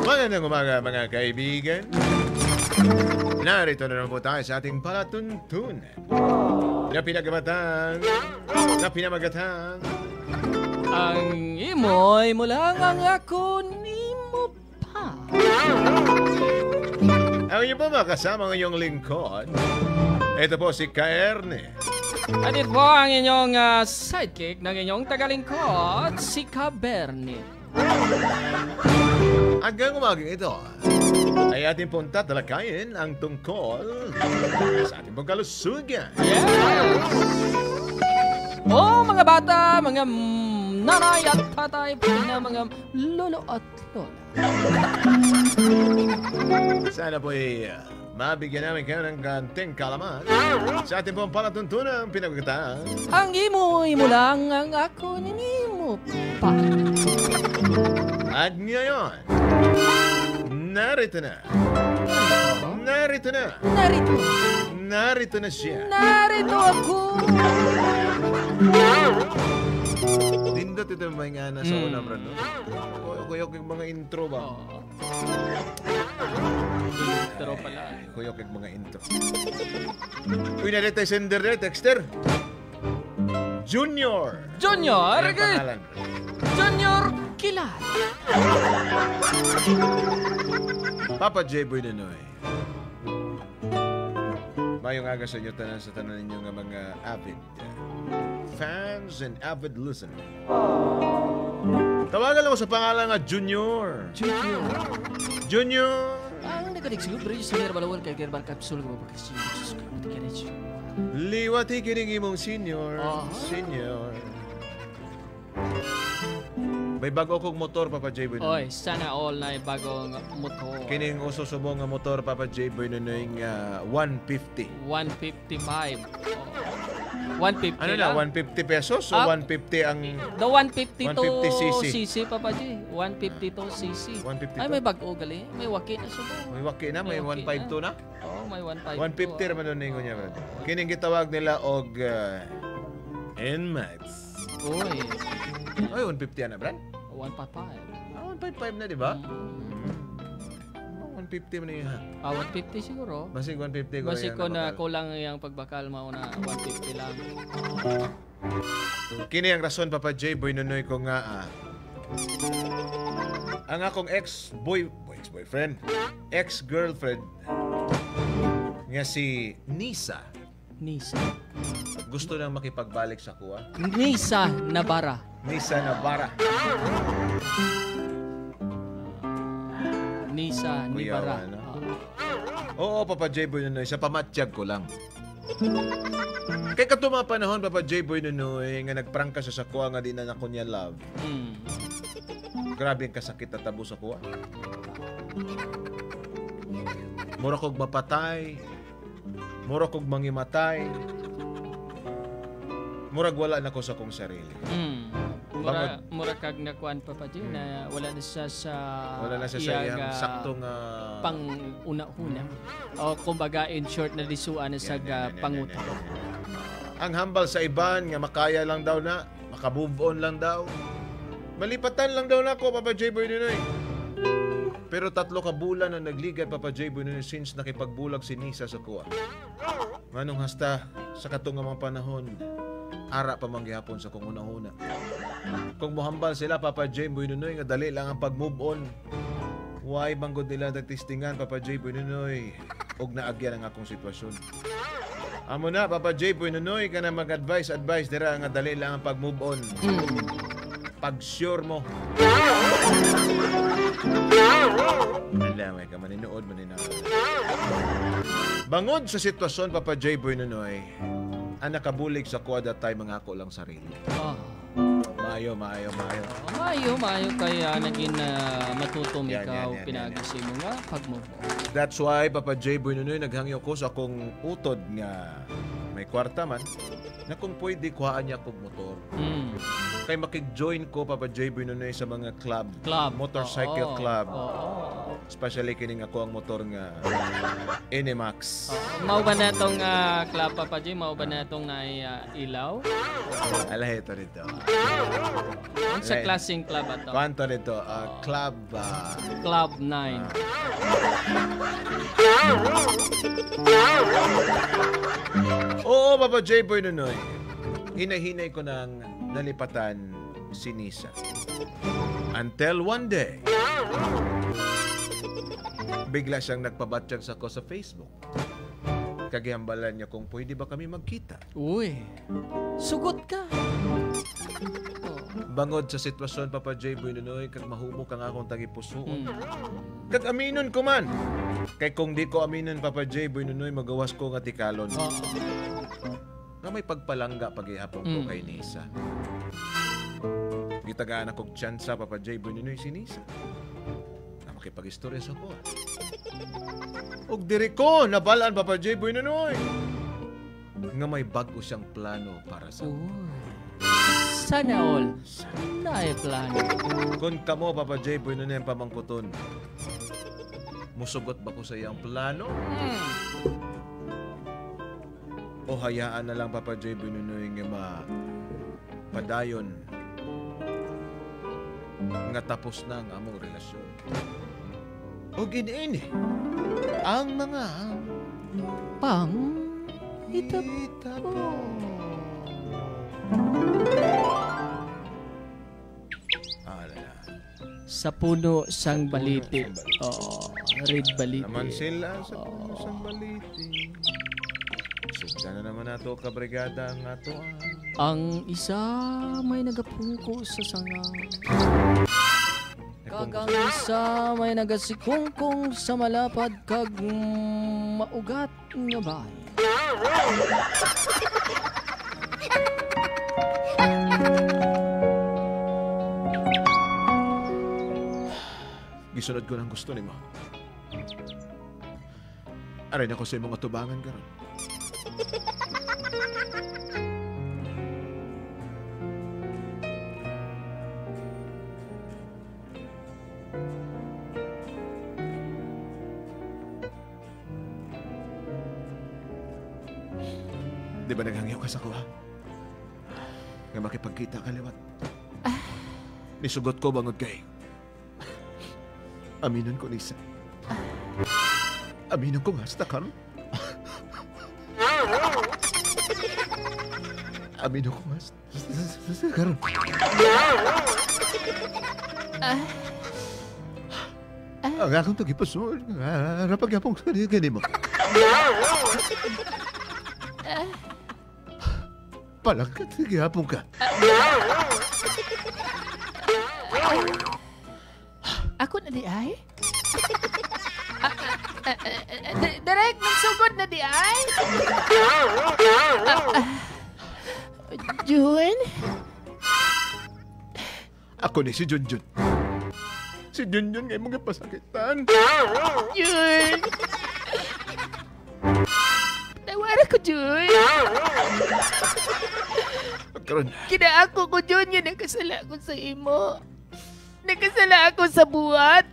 Magandang umaga, mga kaibigan. Narito na naman po tayo sa ating palatuntunan na pinagmatan, na pinamagatan. Ang imoy mo lang ang ako nimo pa. Ang inyo po makasama ngayong lingkod, ito po si Kaerne. At ito po ang inyong sidekick ng inyong tagalingkod, si Kaberni. Hanggang umagang ito ay ating pong tatalakayin ang tungkol sa ating pong kalusugan. Yes! Oh, mga bata, mga nanay at tatay, pati na mga lolo at lola. Sana po ay mabigyan namin kayo ng kanting kalaman sa ating pong palatuntunan pinagkataan. Ang imoy mo lang ang ako nimo pa. At ngayon, narito na. Narito na. Narito. Narito na siya. Narito ako. Nindot ito may nga nasa una, bro, no? Kuyok yung mga intro ba? Oo. Intro pala. Kuyok yung mga intro. Uy, narito yung sender na, texter. Junior. Junior! Ano ang pangalan? Junior Kilat. Papa J. Boy Nanoy. Mayong aga sa inyo tanan sa tanan ninyo nga mga avid fans and avid listener. Tawagan lang ko sa pangalan nga Junior. Junior. Junior. Ang nagalig siguro, pero yung senior balawal kay Gerbal Capsule, Liwat kining imong senior. Senior. May bago kong motor, Papa J. Boy Nonoy. Oy, sana all na bagong motor. Kining uso subong nga motor, Papa J. Boy Nonoy, nga 150. 155. Oh. 150 Ano na, lang. 150 pesos o 150 ang The 152 150 cc. cc, Papa J. 152 cc. 152? Ay, may bago gali. May waki na subo. May waki na, may May waki 152 na. Oh, may 152. 150 raman nun ningon niya, brad. Kining gitawag nila og NMAX. Uy, Ay, 150 na, brad? 155. Ah, 155 na, di ba? 150 man niya. Ah, 150 siguro. Basig 150 ko Basi rin ko ang na nabakal. kulang yung pagbakal mo na 150 lang. Kini ang rason, Papa J. Boy Nonoy, ko nga ang akong ex-boy, ex-boyfriend, ex-girlfriend nga si Nisa Nisa. Gusto nang makipagbalik sa kuha. Nisa Nabara. Nisa Nabara. Nisa Kuya, Nibara. ano? Oo, Papa J. Boy Nonoy, sa pamatsyag ko lang. Kay katong mga panahon, Papa J. Boy Nonoy, nga nagprangka siya sa kuha nga di na nako niya love. Grabe ang kasakit na tabo sa kuha. Mura kog mapatay. Mura kog mangimatay. Murag wala na ko sa kong sarili. Mura kag nakuan, Papa J, na wala na siya sa Wala na siya sa iyang, iyang saktong pang una-una. O kumbaga, in short, na lisuan na sa Yan, yan, yan, yan, panguta. yan, yan, yan. Ang hambal sa iban nga makaya lang daw na, maka-move on lang daw. Malipatan lang daw na ako, Papa J. Boy Nunoy. Pero 3 ka bulan na nagligad, Papa J. Boy Nunoy, since nakipagbulag si Nisa sa kuha. Nganong hasta sa katong nga mga panahon, ara pa man gihapon sa kong una-una. Kung mohambal sila, Papa J. Boy Nunoy, nga dali lang ang pag-move on. Why banggod nila nagtistingan, Papa J. Boy Nunoy, og naagyan ang akong sitwasyon. Amo na, Papa J. Boy Nunoy, ka na mag-advise, advise dira nga dali lang ang pag-move on. Pag sure mo. Ala, may ka maninood, maninood. Bangod sa sitwasyon, Papa J. Boy Nunoy, ang nakabulig sa kuha that time mga ako lang sarili. Oh. Maayo, maayo, maayo. Maayo, maayo kaya naging matutom Yan, ikaw yan, yan, pinagisi mo nga pag-move on. That's why, Papa J. Boy Nunoy, naghangyo ko sa akong utod nga may kwarta man, na kung pwede, kuhaan niya akong motor. Kay makig-join ko, Papa J. Boy Nonoy, sa mga club. Club. Motorcycle Oo. club. Oo. Especially kining ako ang motor nga NMAX. Mao ba na itong club, Papa J? Mao ba na itong ilaw? Ala, ito rito. Unsa klaseng club ato? Kwanto nito? Club... Club 9. Oo, Papa J. Boy Nonoy. Hinahinay ko nang nalipatan si Nisa. Until one day, bigla siyang nagpabatsyag sa ko sa Facebook. Kagihambalan niya kung pwede ba kami magkita. Uy, sugot ka. Oh. Bangod sa sitwasyon, Papa J. Boy Nonoy, kag mahumok ang akong tagipusoon. Kag aminon ko man. Kay kung di ko aminon, Papa J. Boy Nonoy, magawas ko nga tikalon. Oh. Nga may pagpalangga paghihapon ko kay Nisa. Gitagaan akong tsansa, Papa J. Boy Nonoy, si Nisa. Na makipag-istorya sa ko. Ug diri ko, nabalaan, Papa J. Boy Nonoy, nga may bago siyang plano para sa... Uy. Sana all. Naay plano. Kung kamo, Papa J. Boy Nonoy, ang pamangkuton, musugot ba ko sa iyang plano? O hayaan na lang, Papa J. Boy Nonoy, nga mapadayon nga tapos na ang among relasyon. O giniini ang mga pang itabo. Alala. Sa puno sang baliti. Oo, red baliti. Naman sila sa puno sang baliti. Sugdan na naman nato kabrigada ang ato. Ang isa may nagapungko sa sanga. Kag ang isa may nagasikungkong sa malapad kag maugat nga bay. Gisunod ko ng gusto nimo. Aray na ko sa imong atubangan karon. Di ba naghangyaw ka sa kuha? Nga makipagkita ka liwat. Nisugot ko bangod kay. Aminon ko, Nisa. Aminon ko nga, hasta karon. Aminon ko nga, hasta karon. Ang akong tagipusoon, rapagyapong sa gani mo. Palangkat, gihapon ka. Ako na di ay? Direk, magsugod na di ay? Jun? Ako ni si Junjun. Si Junjun ngay mga pasakitan. Jun! Tawara ko, Jun. Karon. Kinaako ko, Jun, nga nagkasala ko sa imo. Nagkasala ako sa buhat.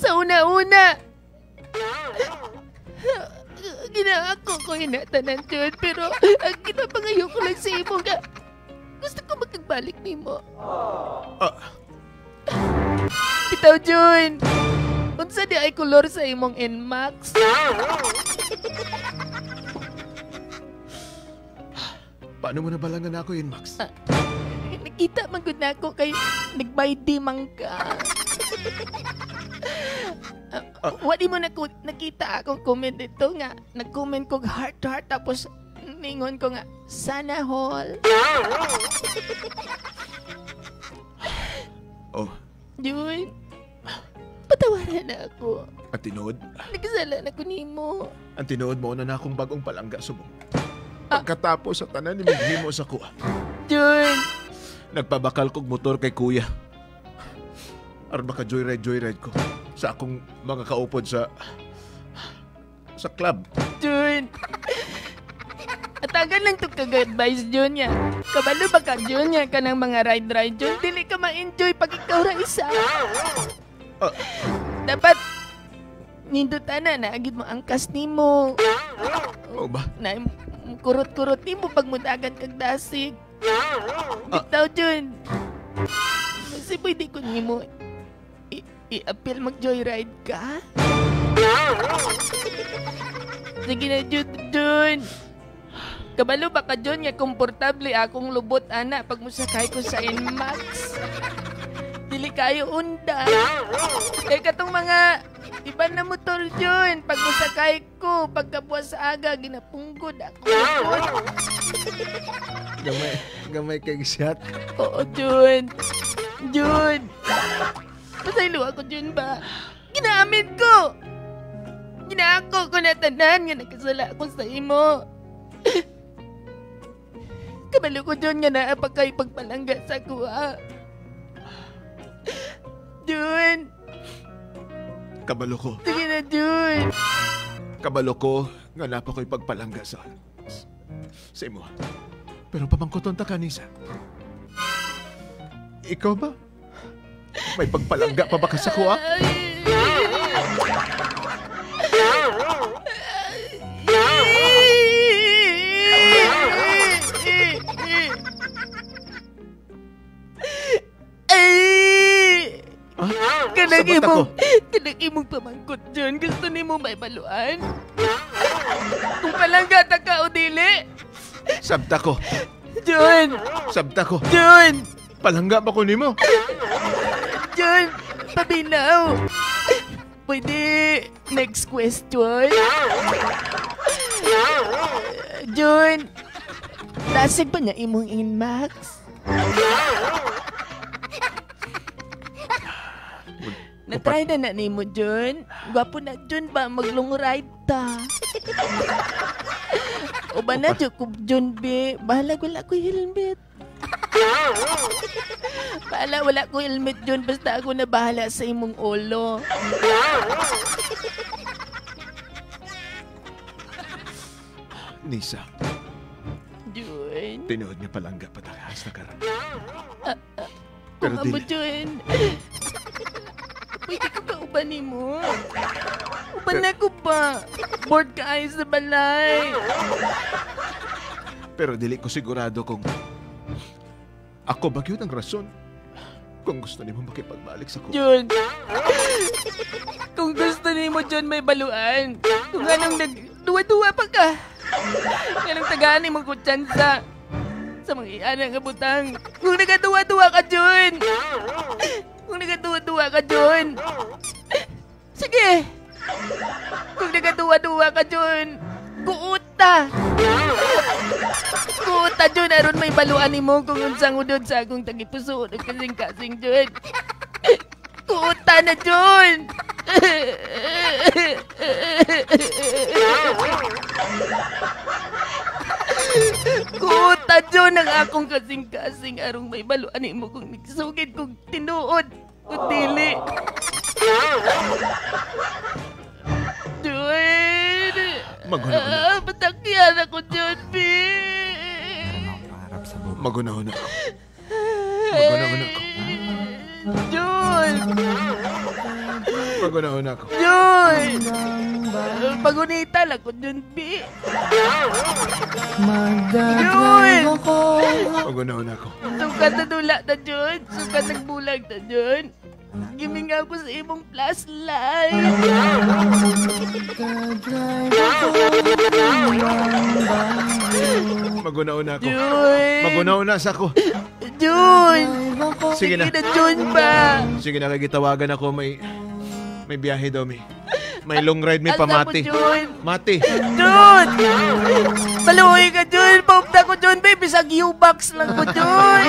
Sa una-una. Ginaako ko hinatanan, Jun, pero ang ginapangayo ko lang sa imo nga gusto ko makagbalik nimo. Bitaw, Jun. Unsa di ay kolor sa imong NMAX? Paano mo nabalangan ako yun, Max? Nakita man gud na ako kay nag-buy man ka. Wadi mo na nakita akong comment dito nga. Nag-comment ko heart to heart tapos ningon ko nga, sana all. Oh. Jun, patawaran na ako. Ang tinuod? Nagkasala na ko nimo. Ang tinuod mo na na akong bagong palangga subong. Pagkatapos sa tanan ni maghimo sa kuha. Jun! Nagpabakal kog motor kay kuya. Aron maka joyride ko sa akong mga kaupod sa club. Jun! Hatagan lang to kag-advice, Jun, nga. Kabalo ba ka, Jun, nga kanang mga ride-ride, Jun? Dili ka ma-enjoy pag ikaw ra isa. Dapat, nindutan na, naagid mo angkas nimo. Mao ba? Na, kurot-kurot nimo pag mudagan kag dasig. Bitaw, Jun. Kasi pwede ko nimo i-appeal mag-joyride ka? Sige na, Jun, Jun. Kabalo ba ka, Jun, nga komportable akong lubot, ana, pag musakay ko sa NMAX. Dili kayo unda. Kaya katong mga iba na motor, Jun, pag musakay ko, pagkabuwas sa aga, ginapunggod ako, Jun. Gamay, gamay kay shot. Oo, Jun. Jun. Pasaylo ako, Jun ba? Ginaamin ko. Ginaako ko na tanan nga nagkasala ako sa imo. Kabalo ko, Jun, nga naa pa kay pagpalangga sa kuha. Jun. Kabalo ko. Sige na, Jun. Kabalo ko nga naa pa ko'y pagpalangga sa imo. Pero pamangkoton ta kanisa. Ikaw ba? May pagpalangga pa ba ka sa kuha? Ay! Ah, Kanang sabot ako. imong, kanang imong pamangkot, Jun. Gusto nimo may baluan? Kung palangga ta ka o dili? Sabta ko. Jun! Sabta ko. Jun! Palangga ba ko nimo? Jun! Pabinaw! Pwede next question? Jun! Dasig ba niya imong Inmax? Na-try na na nimo, Jun. Gwapo na, Jun ba? Mag-long ride ta. O ba na, Jun, kung Jun, be? Bahala, wala ko helmet. Bahala, wala ko helmet, Jun. Basta ako na bahala sa imong ulo. Nisa, Jun. tinuod nga palangga patahas na karon. Kung Pero amo, dili. Jun. Pwede ko ka uban nimo. Uban na ko ba? Bored ka ay sa balay. Pero dili ko sigurado kung ako ba gyud ang rason kung gusto nimo makipagbalik sa ko. Jun. Kung gusto nimo, Jun, may baluan. Kung anong nag... Duwa-duwa pa ka. Anong tagaan nimo ko tsansa sa mga iana nga butang. Kung nagaduwa-duwa ka, Jun. Kung nagaduwa-duwa ka, Jun. Sige. Kung nagaduwa-duwa ka, Jun. Kuuta. Kuuta, Jun. Aron may baluan nimo kung unsang udod sa akong tagipuso. Nagkasing-kasing, Jun. Kuuta na, Jun. Kuuta, Jun, ang akong kasing-kasing arong may baluan nimo kung nagsugid kung tinuod o dili. Jun! Maghuna-huna. Ah, patakyan ako, Jun, B. Maghuna-huna ako. Maghuna-huna ako. Jun! Maghuna-huna ako. Jun! Pagunita lang ko, Jun, B. Jun! Maghuna-huna ako. Sukat na dula na, Jun. Sukat nagbulag na, Jun. Gimingaw ko sa imong flashlight. Maghuna-huna ako. Jun! Maghuna-huna sa ako. Jun! Sige na. Sige na, Jun ba? Sige na, kay gitawagan ako. May biyahe daw, may. May long ride, may Asa mo, pamati. Jun? Mati. Jun! Maluhi ka, Jun! Paupta ko, Jun, babe! Bisag U-box lang ko, Jun!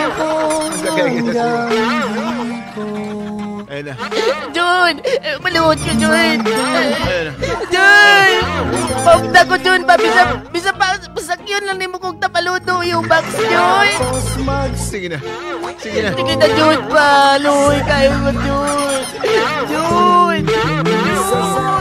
Ayun na. Jun! Maluhod ka, Jun! Ayun na. Jun! Paupta ko, Jun! Pa, bisa pa, bisag yun lang nimo kong tapaludo, U-box, Jun! Sige na. Sige na. Sige na, Jun! Paluhi kayo ko, Jun! Jun! Jun!